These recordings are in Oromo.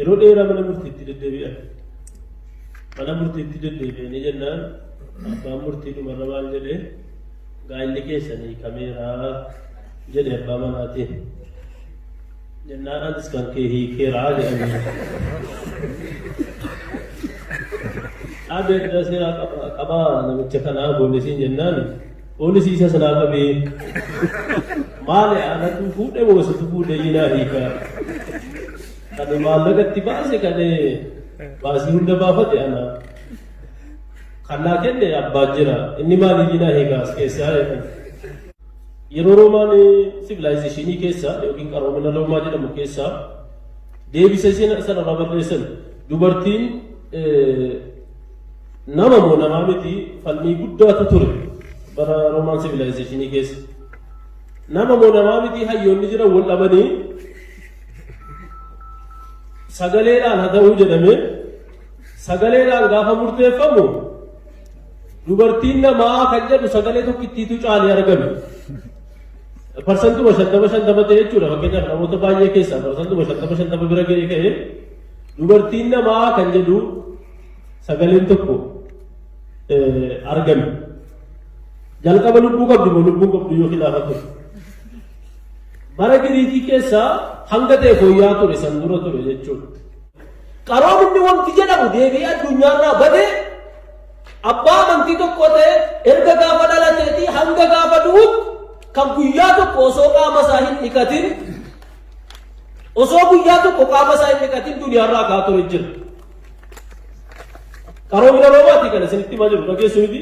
Yeroo dheeraa mana murtiitti deddeebi'an. Mana murtiitti deddeebi'anii jennaan abbaan murtii dhumarra maal jedhee, "Gaa'illi keessan hiikameeraa," jedhe abbaa manaatiin. Jennaan, "Anis kan kee hiikeeraa," jedhanii. Dhaabee irra seeraa qabaa namicha kanaa poolisiin jennaan, poolisii isa sanaa qabee, "Maali, anatu fuudhee moo isatu fuudhee yinaa hiikaa? Kan maallaqa itti baase, kan baasii hunda baafate ana. Kan naa kenne abbaa jira. Inni maaliif yinaa hiikaa as keessaa?" jedhan. Yeroo Roomaan civilization keessa yookiin qaroomina Roomaa jedhamu keessa deebisa isheen sanarraa barreessan, dubartiin nama moo namaa miti, falmii guddaatu ture bara Roomaan civilization keessa. Nama moo namaa miti, hayyoonni jiran wal dhabanii, sagaleedhaan haa ta'uu jedhamee, sagaleedhaan gaafa murteeffamu dubartiin namaa kan jedhu sagalee tokkittiitu caalee argame. Parsantuma 50 50 ta'e jechuudha. Fakkeenyaaf, namoota baay'ee keessaa parsantuma 50 50 bira ga'ee ka'ee dubartiin namaa kan jedhu sagaleen tokko argame. Jalqaba lubbuu qabdi moo lubbuu qabdu yoo khilaafa ture. Bara Giriikii keessaa hanga ta'e fooyya'aa ture, san dura ture jechuudha. Qaroominni wanti jedhamu deebi'ee addunyaarraa badee, abbaa amantii tokko ta'e erga gaafa dhalateetii hanga gaafa du'utti kan guyyaa tokko osoo qaama isaa hin dhiqatin, osoo guyyaa tokko qaama isaa hin dhiqatin duniyaarraa kaa ture jira. Qaroomina Roomaati kan isinitti himaa jiru, dhageessu miti.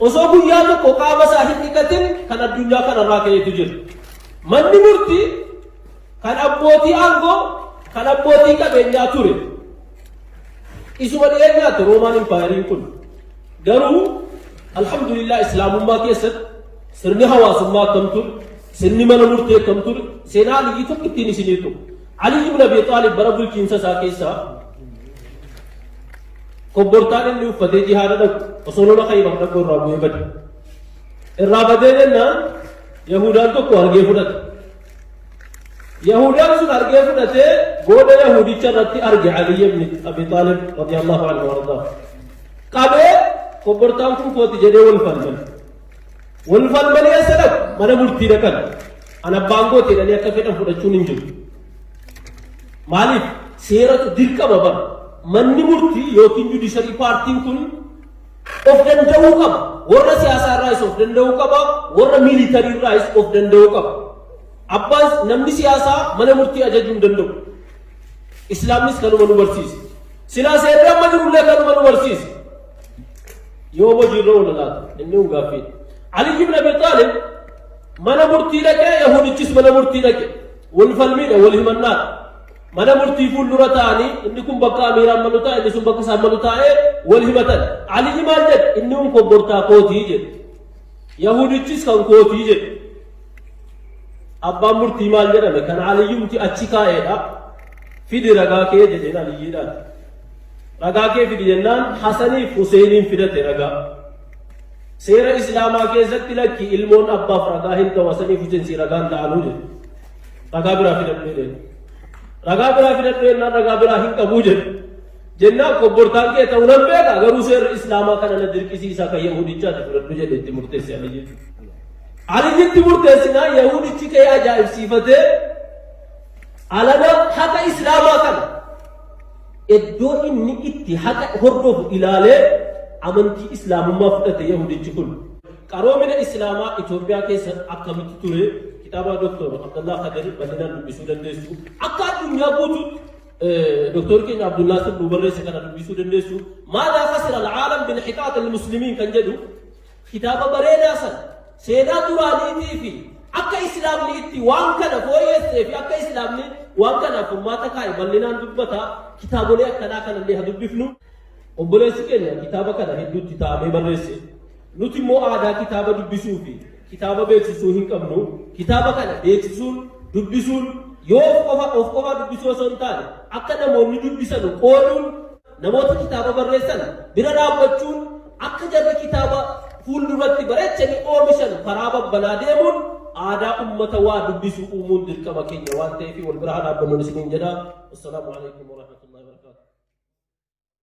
Osoo guyyaa tokko qaama isaa hin dhiqatin kan addunyaa kanarraa ka'eetu jira. Manni murtii kan abbootii aangoo, kan abbootii qabeenyaa ture. Isuma dhiyeenyaatti Roomaan impaayeriin kun. Garuu alhamdulillah, islaamummaa keessatti sirni hawaasummaa akkam ture, sirni mana murtii akkam ture, seenaa Aliyyi tokko ittiin isinii tuqu. Ali ibn Abi Xaalib bara bulchiinsa isaa keessaa kobbortaan inni uffatee jihaada dhaqu osoo lola Khaybar dhaqu irraa bu'ee bade. Irraa badee jennaan Yahudaan tokko argee fudhate. Yahudaan sun argee fudhatee, booda Yahudicha irratti arge Ali ibn Abi Xaalib radiyallahu anhu wardaa. Qabee, "Kobbortaan kun kooti," jedhee wal falman. Wal falmanii eessa dhaqu? Mana murtii dhaqan. An abbaan kooti jedhanii akka fedhan fudhachuun hin jiru. Maaliif? Seeratu dirqama bara. Manni murtii yookiin judiciary paartiin kun of danda'uu qaba. Warra siyaasaa irraas of danda'uu qaba. Warra military irraas of danda'uu qaba. Abbaan namni siyaasaa mana murtii ajajuu hin danda'u. Islaamnis kanuma nu barsiise. Silaa seerri amma jirullee kanuma nu barsiise. Yoo hojiirra oola laata? Inni kun gaaffiidha. Ali ibn Abi Xaalib mana murtii dhaqee, Yahudichis mana murtii dhaqe. Wal falmiidha, wal himannaadha. Mana murtii fuuldura ta'anii, inni kun bakka amiiraan malu taa'e, inni sun bakka isaan malu taa'ee wal himatan. Ali maal jedhe? "Inni kun kobbortaa kootii," jedhe. Yahudichis "Kan kootii," jedhe. Abbaan murtii maal jedhame? Kan Aliyyumti achi kaa'eedha. "Fidi ragaa kee," jedheen Aliyyiidhaan. "Ragaa kee fidi," jennaan Hasaniif Huseeniin fidate ragaa. Seera Islaamaa keessatti lakki, ilmoon abbaaf ragaa hin ta'u, Hasaniif Huseen si ragaan ta'anuu jedhe. "Ragaa biraa fidadhu," jedheen. Ragaa biraa fidadhu jennaan, "Ragaa biraa hin qabuu," jedhe. Jennaan, "Kobbortaan kee ta'uu nan beeka, garuu seerri Islaamaa kana na dirqisiisa, kan Yahudichaati fudhadhu," jedhe, itti murteesse Aliyyi. Aliyyitti murteessinaa Yahudichi ka'ee ajaa'ibsiifatee, alana haqa Islaamaa kana iddoo inni itti haqa hordofu ilaalee amantii Islaamummaa fudhate Yahudichi kun. Qaroomina Islaamaa Itoophiyaa keessa akkamitti ture, kitaaba Dr. Abdallaa Kadir bal'inaan dubbisuu dandeessu. Akka addunyaa guutuutti Dr. keenya Abdul Naasir nu barreesse kana dubbisuu dandeessu. "ماذا خسر العالم بانحطاط المسلمين" kan jedhu kitaaba bareedaa sana, seenaa duraaniitii fi akka Islaamni itti waan kana fooyyessee fi akka Islaamni waan kanaaf furmaata kaa'e bal'inaan dubbata. Kitaabolee akkanaa kanallee haa dubbifnu. Obboleessi keenya kitaaba kana hedduutti taa'amee barreesse. Nuti immoo aadaa kitaaba dubbisuu fi kitaaba beeksisuu hin qabnu. Kitaaba kana beeksisuun, dubbisuun, yoo of qofa dubbisuu osoo hin taane akka namoonni dubbisan qooduun, namoota kitaaba barreessan bira dhaabbachuun, akka jarri kitaaba fuulduratti bareechanii oomishan karaa babbalaa deemuun aadaa ummata waa dubbisu uumuun dirqama keenya waan ta'eef wal bira haa dhaabbannuun isiniin jedha. Assalaamu alaikum warahmatullahi wabarakaatuh.